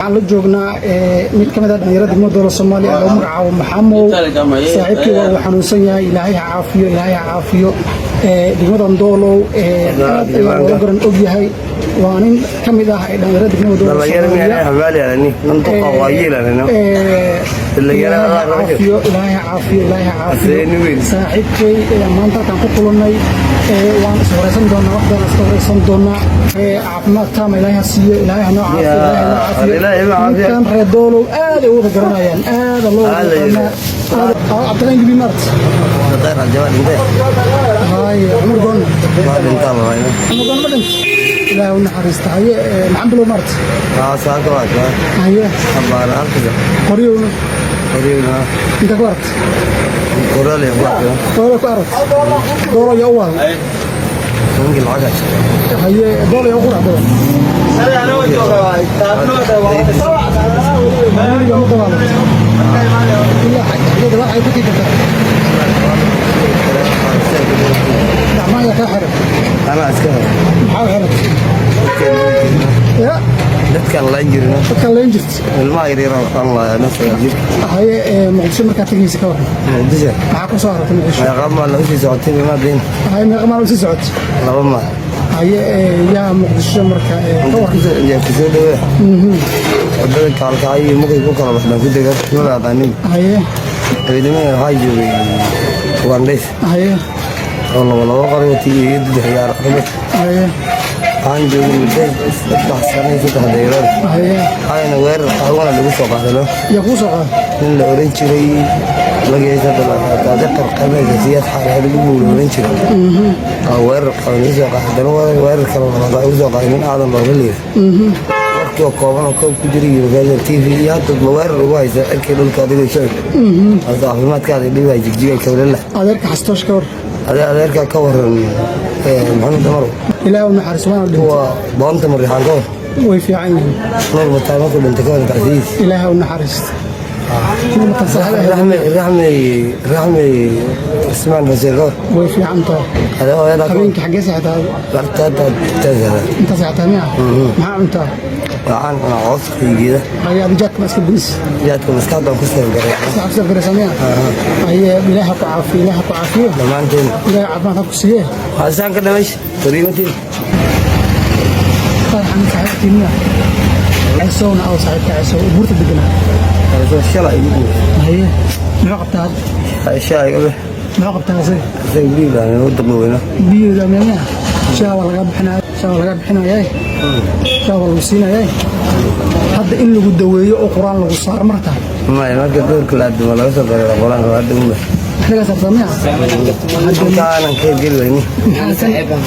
Waxaan la joognaa mid ka mid ah dhalinyarada degmada Doolow Soomaaliya, lagu magacaabo Maxamow. Saaxiibkii waa uu xanuunsan yahay. Ilaahay ha caafiyo, Ilaahay ha caafiyo. Degmadan Doolow aad ayaa looga garan og yahay. Waa nin ka mid ah dhalinyarada degmada Doolow Soomaaliya. Ilaahay ha caafiyo, Ilaahay ha caafiyo, Ilaahay ha caafiyo. Saaxiibkay maanta halkaan ku kulannay waan is wareysan doonaa, wax badan iska wareysan doonaa. Caafimaad taama Ilaahay ha siiyo, Ilaahay ha noo caafiyo, Ilaahay ha noo caafiyo. Ninkan reer Doolow aad ay u wada garanayaan, aada loo wada yaqaanaa. Cabdiqani Gibi Mart haye. Cumar Goonna, Cumar Goonna ma dhinta? Ilaahay u naxariista. Haye, Maxamed Bilow Mart haye. Qoryowna inta ku aragt? Doolo ku aragt? Doolo yaa u waaday? Haye, Doolo yaa u qurux badan? Weligaa ma dabaalat? Ilaa xaggeeda waxay ku tii kartaa. Gacmaha yaa kaa xiran? Maxaa u xiratay ya? Dadkaan laan jirno. Dadkaan leen jirta? Ilmaha yaryar aan lahaa nafta jirka. Haye, Muqdisho markaa tegaysa ka waran? Muqdisho? Maxaa ku soo aragtay Muqdisho? Meeqa maal usii socotay imaadeen? Haye, meeqa maalin sii socotay? 2 maal. Haye, yaa Muqdisho marka ka waran? Kusoo dhawee wadada Kaalkacyo iyo Muqdis ku kala baxdaan ku dega, maba aqaanin. Ciidamada waxaa joogay Ugandhays oo laba laba qori watay iyo saddex yaar rabad. Waxaan joogay muddo 3 sano iyo 3 dayrood. Waxaana weerar qaxwana lagu soo qaadano. Yaa kuu soo qaaday? Nin la oran jiray magaciisa hadda qarqarnaysa, Siyaad Xaarxadhigu buu la oran jiray. Aa weerar qaban igu soo qaaday. Haddana weerar kale labaad baa igu soo qaaday, nin Aadan looga leeyahay. Warkii oo kooban oo koob ku jiray Universal TV iyo hadda ma weerar ugu haysa cirkii dhulka adigoo shicib hadda caafimaadkaada dhibay Jigjiga kawlala. Adeerka Xastoosh ka war? Adeerka ka waran, Maxamed Cumar? Ilaahay u naxariisto, waana dhintay. Kuwa boonta Mariixaan ka war? Way fiican yihiin. Nuur Mataan markuu dhintay ka waran tacsiyiis? Ilaahay u naxariisto. Nuur Mataan saaxiib ahayd. Raxmi, Raxmi, Raxmi Ismaan Xuseen ka war? Way fiican tahay. Adee hooyadaa ka war? Habeenkii xaggee seexataa? Bartaataasada. Inta seexataa miya? Maxaa cuntaa? Waxaan cunaa cawska iyo geeda. Haye, adi jaadka ma iska biis? Jaadka maskaxdaan ku seefgaray. Saxab safgaraysa miya? Haye, Ilaaha ku caafiyo, Ilaaha ku caafiyo. Dhammaanteen. Ilaahay caafimaad ha ku siiye. Waxaan ka dhamaysh tariimatiin. Farxan saaxiibtii miya? Cisowna aw saaxiibka Cisow buurta deganaa? Shalay igu guur. Haye, muxuu qabtaa hadda? Shalay iga bix. Muxuu qabtaa asaga? Isaga biyo baan u daqweyno. Biyooda miya? Shaah waa lagaa bixinaya, shaah waa lagaa bixinayaa, shaah waa lagu siinayaa. Hadda in lagu daweeyo oo Qur-aan lagu saaro martaa? Maya, marka doorka la addimo laga soo garay Qur-aanka hadda uma. Lagaa saartaa miya? Intaanan ka geli weyni. Maxaa kan?